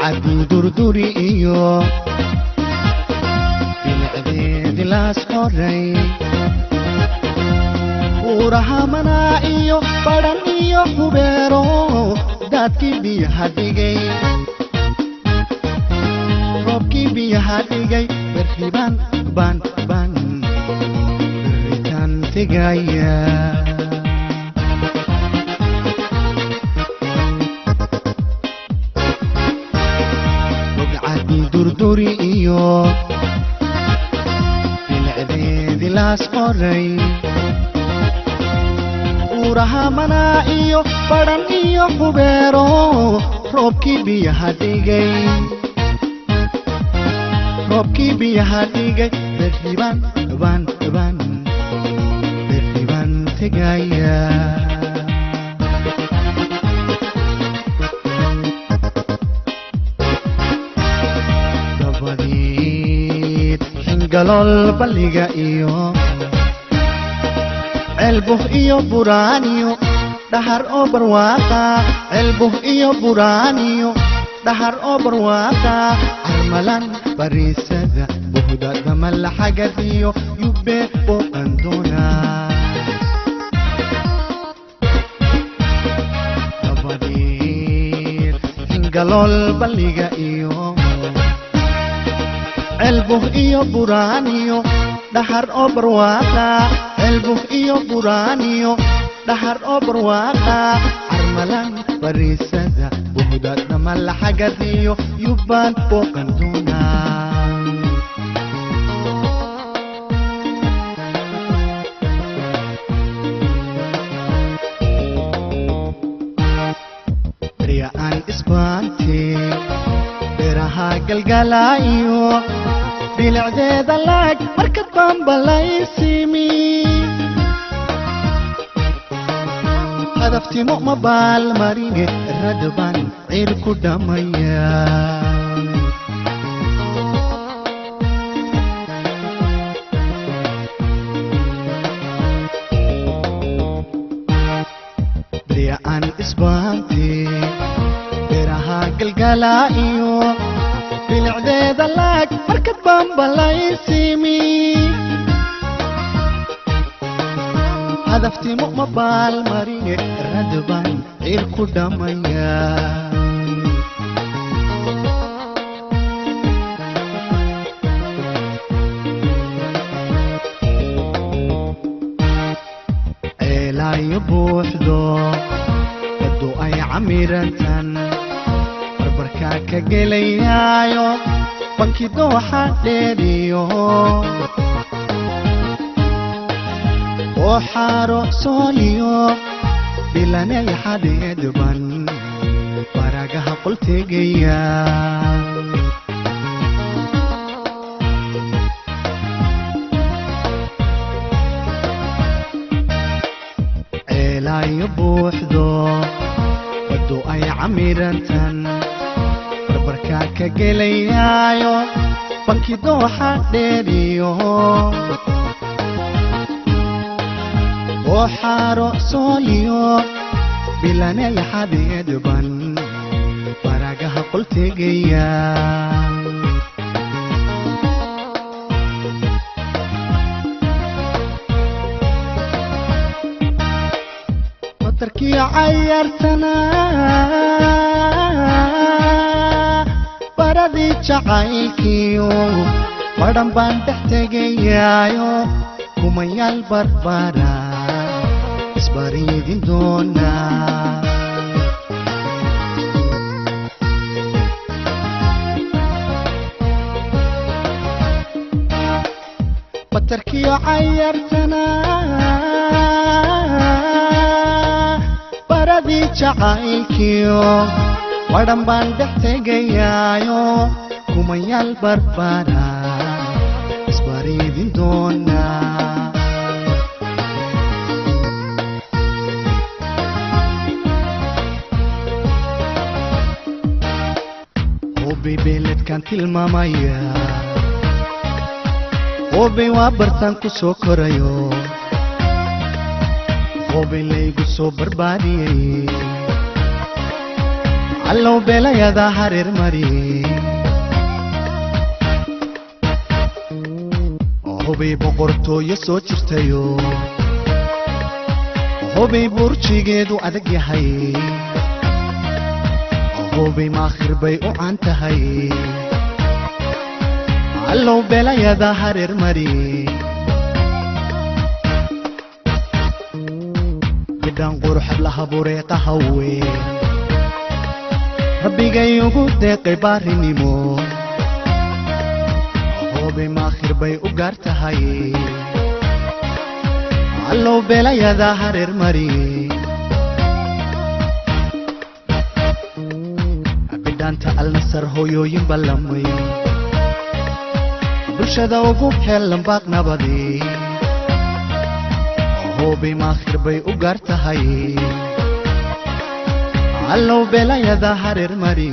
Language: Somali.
Bogcadii durduri iyo bilicdeedi laas qoray, buuraha manaa iyo badhan iyo hubeero, daadkii biyaha dhigay, roobkii biyaha dhigay, berribaan baan baan berritaan tegaya. Bogcadii durduri iyo bilicdeedi laas qoray, buuraha manaa iyo badhan iyo hubeero, roobkii biyaha dhigay, roobkii biyaha dhigay, berribaan baan baan berribaan tegaya. Dabadeed xingalool balliga iyo ceelbuh iyo buraaniyo dhahar oo barwaaqa, ceelbuh iyo buraaniyo dhahar oo barwaaqa, carmalan bariisada buhda damalaxagadiyo yube booqan doonaa. Dabadeed xingalool balliga iyo ceelbuh iyo buraaniyo dhahar oo barwaaqa, ceelbuh iyo buraaniyo dhahar oo barwaaqa, carmalan bariisada buhda damalaxagadiyo yubbaan booqan doonaa. Berya aan isbaante beeraha galgalaayo bilicdeeda laag markad baanbalaysimi, hadaftimo ma baalmarine radban ciir ku dhamaya. Berya aan isbaante beeraha galgalaayo bilicdeeda laag markad baanbalaysimi, hadaftimo ma baalmarine radban ciir ku dhamaya. Ceelaayo buuxdo baddu ay camirantan barbarkaa ka gelayaayo, banki dooxa dheeriyo oo xaaro sooliyo bilanay xadheedban baragaha qol tegaya. Ceelaayo buuxdo baddu ay camirantan barbarkaa ka gelayaayo, banki dooxa dheeriyo oo xaaro sooliyo bilanay xadheedban baragaha qol tegaya. Batarkii cayartana baradii jacaylkiyo badhan baan dhex tegayaayo, kumayaal barbara isbariidin doonaa. Batarkiyo cayartana baradii jacaylkiyo badhan baan dhex tegayaayo, kumayaal barbara isbariidin doonaa. Hubi beeledkan tilmaamaya, hubay waa bartaan ku soo korayo, hubay laygu soo barbaariyey. Allow belayada hareer mari. Hubay boqortooyo soo jirtayo, hubay burjigeedu adag yahay, hubay maakhir bay u caan tahay. Allow belayada hareer mari. Bidhaan quruxab laha bureeqa hawe, rabbigay ugu deeqay baarinimo. Hubay maakhir bay u gaar tahay. Allow belayada hareer mari. Bidhaanta Alnasar hooyooyin ballamay, bulshada ugu heellan baaq nabadi. Hubay maakhir bay u gaar tahay. Allow belayada hareer mari.